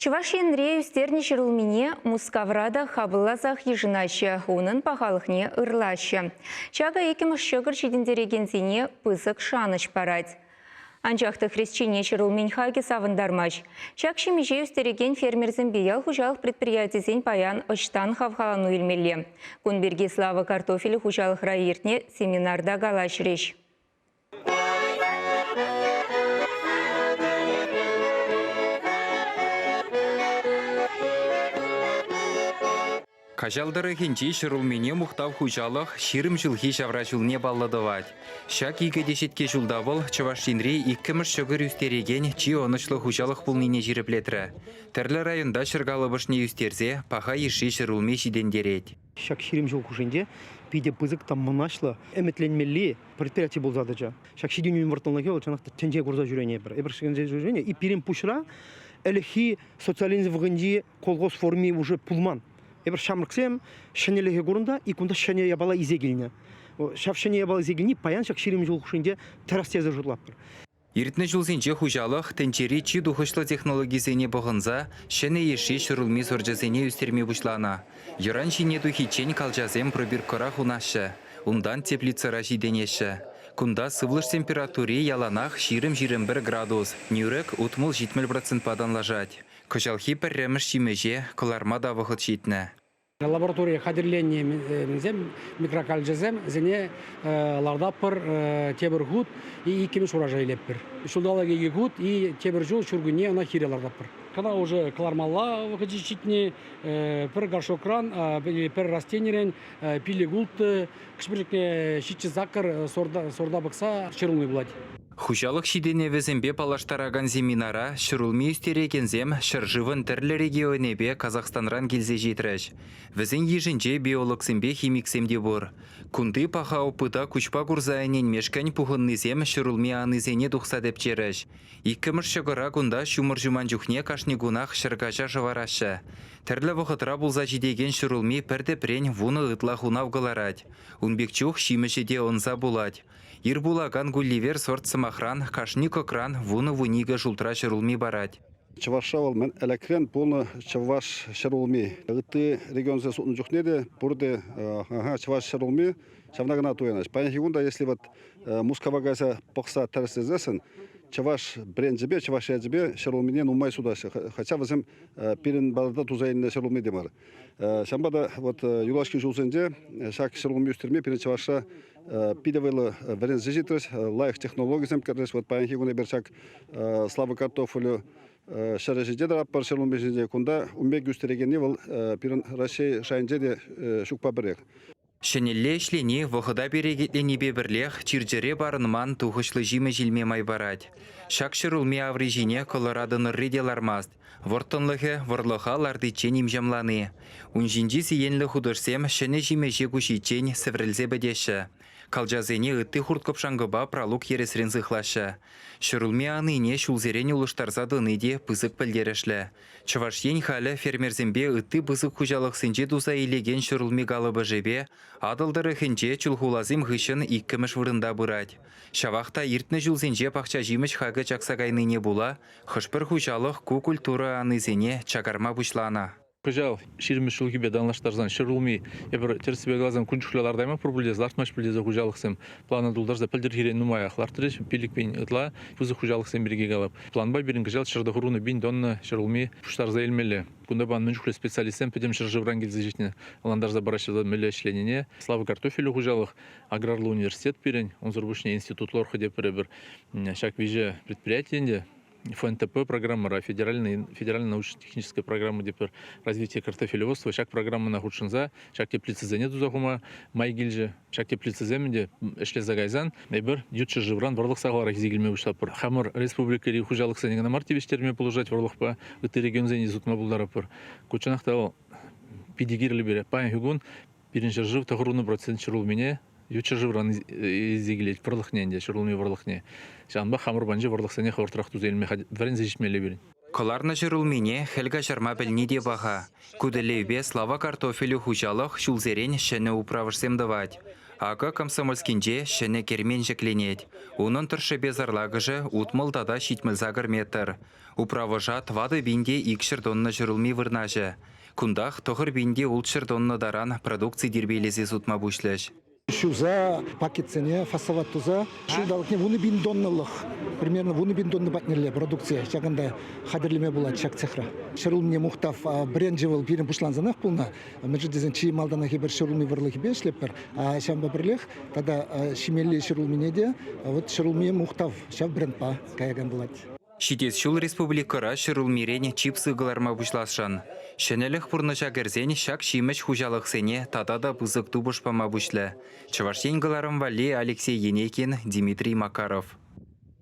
Чӑваш Енре ӳстернӗ ҫӗрулмине Мускавра та хапӑлласах йышӑнаҫҫӗ, унӑн пахалӑхне ырлаҫҫӗ. Ҫакӑ иккӗмӗш ҫӑкӑр ҫитӗнтерекенсене пысӑк шанӑҫ парать. Анчах та хресчене ҫӗрулмин хакӗ савӑнтармасть. Ҫак ҫимӗҫе ӳстерекен фермерсемпе ял хуҫалӑх предприятийӗсен паян ӑҫтан хавхалану илмелле? Кун пирки Слава картофелӗ хуҫалӑхра иртнӗ семинарта калаҫрӗҫ. Каҫал тӑрӑхӗнчи ҫӗрулмине мухтав хуҫалӑх 20 ҫулхи ҫавра ҫулне паллӑ тӑвать. Ҫак икӗ теҫетке ҫулта вӑл Чӑваш Енри иккӗмӗш ҫӑкӑр ӳстерекен чи ӑнӑҫлӑ хуҫалӑх пулнине ҫирӗплетрӗ. Тӗрлӗ районта ҫӗркалӑпӑшне ӳстерсе паха йышши ҫӗрулми ҫитӗнтерет. Ҫак 20 ҫул хушшинче питӗ пысӑк та мӑнаҫлӑ ӗмӗтленмелли предприяти пулса тӑчӗ. Ҫак ҫитӗнӳ вӑрттӑнлӑхӗ вӑл чӑнах та тӗнче курса ҫӳренӗ эпир. Эпир тӗнче ҫӳренӗ и пирӗн пуҫра ӗлӗкхи социализм вӑхӑтӗнчи колхоз форми уже пулман. Эпир ҫамрӑксем ҫӗнӗлӗхе курнӑ и кунта ҫӗнӗ япала илсе килнӗ. Ҫав ҫӗнӗ япала илсе килни паян ҫак 20 ҫул хушшинче тӗрӗс тесе шутлатпӑр. Иртнӗ ҫулсенче хуҫалӑх тӗнчери чи тухӑҫлӑ технологисене пӑхӑнса ҫӗнӗ йышши ҫӗрулми сорчӗсене ӳстерме пуҫланӑ. Йӑран ҫине тухиччен калчасем пробиркӑра хунаҫҫӗ, унтан теплицӑра ҫитӗнеҫҫӗ. Кунта сывлӑш температури яланах 20-21 градус, нӳрӗк 60-70 процентпа танлашать. Кӑҫалхи пӗрремӗш ҫимӗҫе кӑларма та вӑхӑт ҫитнӗ. Лабораторие хатӗрленнисем, микрокалчасем, вӗсене лартатпӑр тепӗр хут и иккӗмӗш урожай илетпӗр. Ҫулталӑк икӗ хут и тепӗр ҫул ҫуркунне ӑна хире лартатпӑр. Кӑна уже кӑлармалла вӑхӑчӗ ҫитнӗ. Пӗр горшокран, пӗр растенирен пилӗк-улттӑ, хӑш-пӗр чухне ҫиччӗ-сакӑр сорта пӑхса ҫӗрулми пулать. Хуҫалӑх ҫитӗнӗвӗсемпе паллаштаракан семинара ҫӗрулми ӳстерекенсем ҫӗршывӑн тӗрлӗ регионӗпе Казахстанран килсе ҫитрӗҫ. Вӗсен йышӗнче биологсемпе химиксем те пур. Кунти паха опыта куҫпа курса ӗненмешкӗн пухӑннисем ҫӗрулми анисене тухса тӗпчерӗҫ. Иккӗмӗш ҫӑкӑра кунта ҫумӑр ҫуман чухне кашни кунах ҫӗркаҫа шӑвараҫҫӗ. Тӗрлӗ вӑхӑтра пулса ҫитекен ҫӗрулми пӗр тӗпрен вунӑ ытла хунав кӑларать. Ун пек чух ҫимӗҫӗ те ӑнса пулать. Ир пулакан Гулливер сорт, сӑмахран, кашни кӑкран вунӑ-вуникӗ шултра ҫӗрулми парать. Чӑвашра вӑл мӗн ӗлӗкрен пулнӑ чӑваш ҫӗрулми. Ытти регионсен сутнӑ чухне те пурте ага, чӑваш ҫӗрулми ҫавна кӑна туянаҫ. Паянхи кун та, если вот Мускава кайса пӑхса тӗрӗслесессӗн, чӑваш бренчӗпе, чӑваш ячӗпе ҫӗрулмине нумай сутаҫҫӗ. Хотя вӗсем пирӗн патӑрта туса илнӗ ҫӗрулми те мар. Ҫавӑнпа та вот юлашки ҫулсенче ҫак ҫӗрулми ӳстерме пирӗн Чӑвашра питӗ вӑйлӑ вӗренсе ҫитрӗҫ, лайӑх технологисем кӗртрӗҫ. Вот паянхи кун эпир ҫак Слава картофелю ҫӗрӗ ҫинче тӑратпӑр, ҫӗрулми ҫинче. Кунта ун пек ӳстерекенни вӑл пирӗн Раҫҫей шайӗнче те ҫукпа пӗрех. Ҫӗнӗлле ӗҫлени вӑхӑта перекетленипе пӗрлех чир-чӗре парӑнман тухӑҫлӑ ҫимӗҫ илме май парать. Ҫак ҫӗрулми аври ҫине колорадо нӑрри те лармасть. Вӑрттӑнлӑхӗ вӑрлӑха лартиччен имҫамлани. Ун ҫинчи сиенлӗ хутӑшсем ҫӗнӗ ҫимӗҫе куҫиччен сӗврӗлсе пӗтеҫҫӗ. Калчасене ытти хурт-кӑпшанкӑпа пралук ересрен сыхлаҫҫӗ. Ҫӗрулми анине ҫулсерен улӑштарса тӑни те пысӑк пӗлтерӗшлӗ. Чӑваш Ен халӗ фермерсемпе ытти пысӑк хуҫалӑхсенче туса илекен ҫӗрулми калӑпӑшӗпе Атӑл тӑрӑхӗнче чулхуласем хыҫҫӑн иккӗмӗш вырӑнта пырать. Ҫавах та иртнӗ ҫулсенче пахча-ҫимӗҫ хакӗ чакса кайнине пула хӑш-пӗр хуҫалӑх ку культура анисене чакарма пуҫланӑ. Кӑҫал ҫирӗммӗш ҫулхипе танлаштарсан ҫӗрулми эпир тӗрӗссипе каласан кун чухлӗ лартаймастпӑр пуль тесе, лартмасть пуль тесе хуҫалӑхсем плана тултарса пӗлтӗрхирен нумаях лартрӗҫ, 5000 ытла пысӑк хуҫалӑхсем пирки калап. Планпа пирӗн кӑҫал 190 пин тонна ҫӗрулми пуҫтарса илмелле. Кунта пан мӗн чухлӗ специалистсем пӗтӗм ҫӗршывран килсе ҫитнӗ, ӑнлантарса параҫҫӗ мӗнле ӗҫленине. Слава картофелю хуҫалӑх, аграрлӑ университет пирӗн, унсӑр пуҫне институт ЛОРХа тепӗр эпир ҫак виҫӗ предприяти ӗнтӗ. ФНТП программӑра, федеральная, федеральная научно-техническая программа тепӗр развитие картофелеводства ҫак программӑна хутшӑнса ҫак теплицӑсене туса хума май килчӗ. Ҫак теплицӑсем ӗнтӗ ӗҫлесе кайсан эпир ют ҫӗршывран вӑрлӑх сахалрах илсе килме пуҫлатпӑр. Хамӑр республикӑри хуҫалӑхсене кӑна мар тивӗҫтерме пулӑшать вӑрлӑхпа, ытти регионсене сутма пултаратпӑр. Ку чӑнах та вӑл питӗ кирлӗ пире. Паянхи кун пирӗн ҫӗршыв 90% ҫӗрулмине ют ҫӗршывран илсе килет вӑрлӑхне ӗнтӗ, ҫӗрулми вӑрлӑхне. Ҫавӑнпа хамӑр панчи вӑрлӑхсене хӑвӑртрах туса илме вӗренсе ҫитмелле пирӗн. Кӑларнӑ ҫӗрулмине хӗл каҫарма пӗлни те паха. Ку тӗллевпе Слава картофелю хуҫалӑх ҫулсерен ҫӗнӗ управӑшсем тӑвать. Акӑ Комсомольскинче ҫӗнӗ кермен ҫӗкленет. Унӑн тӑршшӗпе сарлакӑшӗ 60 тата 78 метр. Управӑша 4 пин те 200 тонна ҫӗрулми вырнаҫӗ. Кунтах 9 пин те 600 тонна таран продукци тирпейлесе сутма пуҫлӗҫ. Ҫуса пакетсене фасовать туса ҫулталӑкне 10 000 тоннӑлӑх, примерно 10 000 тонна патнелле продукци ҫакӑнта хатӗрлеме пулать ҫак цехра. Ҫӗрулмине мухтав бренчӗ вӑл пирӗн пуҫлансанах пулнӑ. Мӗншӗн тесен чи малтанах эпир ҫӗрулми вӑрлӑхӗпе ӗҫлетпӗр. Ҫавӑнпа пӗрлех тата ҫимелли ҫӗрулмине те вот ҫӗрулми мухтав ҫав брендпа каякан пулать. Ҫитес ҫул республикӑра ҫӗрулмирен чипсы кӑларма пуҫласшӑн. Ҫӗнӗлӗх пурнӑҫа кӗрсен ҫак ҫимӗҫ хуҫалӑхсене тата та пысӑк тупӑш пама пуҫлӗ. Чӑваш Ен кӑларӑм валли Алексей Енейкин, Дмитрий Макаров.